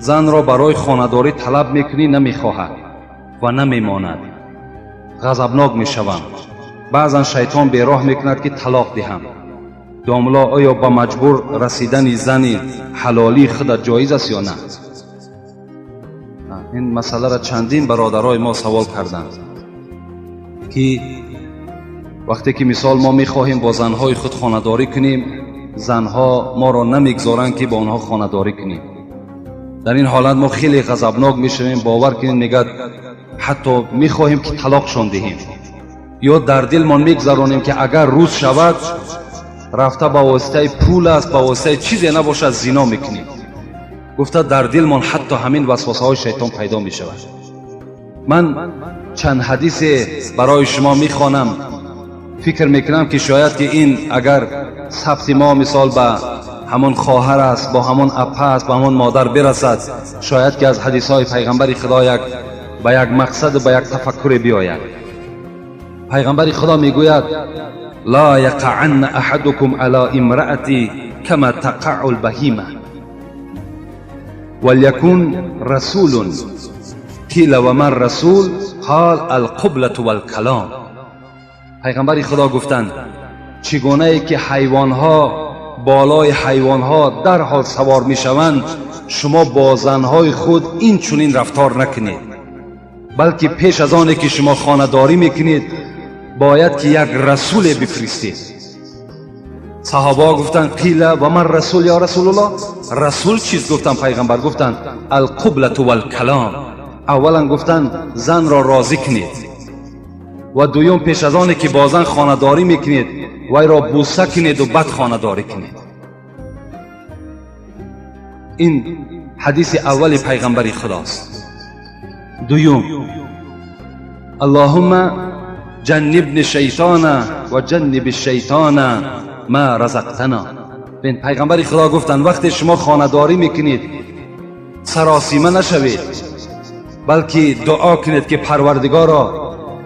Занро барои хонадорӣ талаб мекунӣ, намехоҳад ва намемонад, ғазабнок мешавам. Баъзан шайтон бероҳ мекунад, ки талоқ диҳам. Домло, оё ба маҷбур расидани зани ҳалолии худат ҷоиз аст ё на? Ин масъаларо чандин бародарои мо савол карданд, ки вақте ки, мисол, мо мехоҳем бо занҳои худ хонадорӣ кунем, занҳо моро намегзоранд, ки бо онҳо хонадорӣ кунем. Дар ин ҳолат мо хеле ғазабнок мешавем, бовар кунед, мегӯяд, ҳатто мехоҳем, ки талоқшон диҳем, ё дар дилмон мегзаронем, ки агар рӯз шавад, рафта ба воситаи пул аст, ба воситаи чизе набошад, зино мекунем гуфта, дар дилмон ҳатто ҳамин васвасаҳои шайтон пайдо мешавад. Ман чанд ҳадисе барои шумо мехонам. Фикр мекунам, ки шояд ки ин агар сабти мо, мисол, ба ҳамон хоҳар аст, бо ҳамон апа аст, ба ҳамон модар бирасад, шояд ки аз ҳадисҳои пайғамбари Худо як ба як мақсаду ба як тафаккуре биёяд. Пайғамбари Худо мегӯяд: لا يقعن أحدكم على امرأته كما تقع البهيمة وليكن رسول. قيل وما الرسول؟ قال القبلة والكلام. Пайғамбари Худо гуфтанд: чӣ гунае ки ҳайвонҳо болои ҳайвонҳо дарҳол савор мешаванд, шумо бо занҳои худ ин чунин рафтор накунед, балки пеш аз оне ки шумо хонадорӣ мекунед, бояд ки як расуле бифиристед. Саҳобаҳо гуфтанд: قيل وما الرسول يا رسول الله؟ Расул чист? Гуфтанд. Пайғамбар гуфтанд: القبلة والكلام. Аввалан, гуфтанд, занро розӣ кунед ва дуюм, пеш аз оне ки бо зан хонадорӣ мекунед, вайро бӯса кунеду баъд хонадорӣ кунед. Ин ҳадиси аввали пайғамбари Худост. Дуюм: اللهم جنبنا الشيطان وجنب الشيطان ما رزقتنا. Бин, пайғамбари Худо гуфтанд: вақте шумо хонадорӣ мекунед, саросима нашавед, балки дуо кунед, ки Парвардигоро,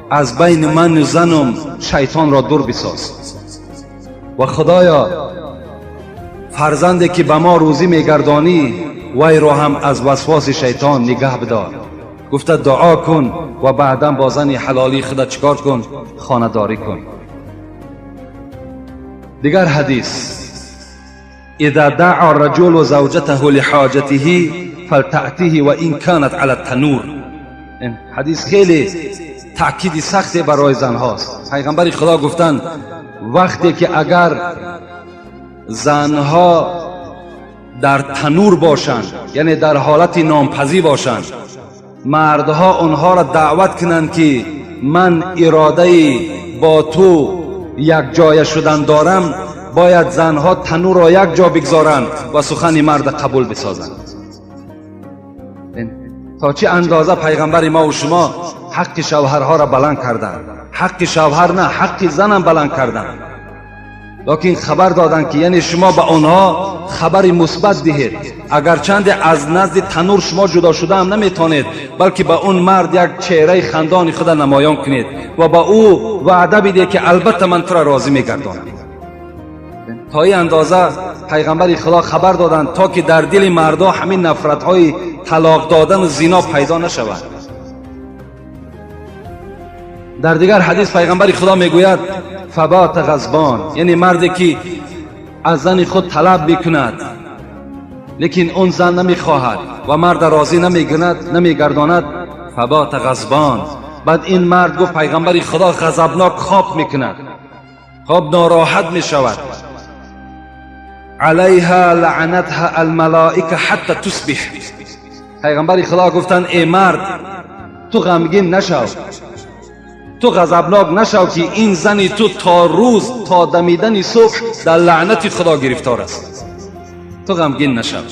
аз байни ману занум шайтонро дур бисоз ва Худоё, фарзанде ки ба мо рӯзӣ мегардонӣ, вайро ҳам аз васвоси шайтон нигаҳ бидор гуфта дуо кун ва баъдан бо зани ҳалолии худа чӣ кор кун? Хонадорӣ кун. Дигар ҳадис: إذا دعا الرجل زوجته لحاجته فلتأته وإن كانت على التنور. این حدیث خیلی تأکیدی سختی برای زنهاست. پیغمبر خدا گفتند: وقتی که اگر زنها در تنور باشند، یعنی در حالت نانپزی باشند، مردها آنها را دعوت کنند که من اراده با تو یک جایه شدن دارم، باید زنها تنور را یک جا بگذارند و سخن مرد قبول بسازند. تا چه اندازه پیغمبر ما و شما حق شوهرها را بلند کردند. حق شوهر نه، حق زنم بلند کردند، лекин хабар доданд, ки яъне шумо ба онҳо хабари мусбат диҳед, агарчанде аз назди танур шумо ҷудо шудаам наметонед, балки ба он мард як чеҳраи хандони худа намоён кунед ва ба ӯ ваъда бидиҳед, ки албатта ман тура розӣ мегардонам. То ин андоза пайғамбари Худо хабар доданд, то ки дар дили мардо ҳамин нафратҳои талоқ додану зино пайдо нашавад. Дар дигар ҳадис пайғамбари Худо мегӯяд: فبات غضبان. Яъне марде ки аз зани худ талаб мекунад, лекин он зан намехоҳад ва марда розӣ намегардонад, فبات غضبان. Баъд ин мард, гуфт пайғамбари Худо, ғазабнок хоб мекунад, хоб нороҳат мешавад. عليها لعنتها الملائكة حتى تصبح. Пайғамбари Худо гуфтанд: э мард, ту ғамгин нашав, ту ғазабнок нашав, ки ин зани ту то рӯз, то дамидани субҳ дар лаънати Худо гирифтор аст. Ту ғамгин нашав.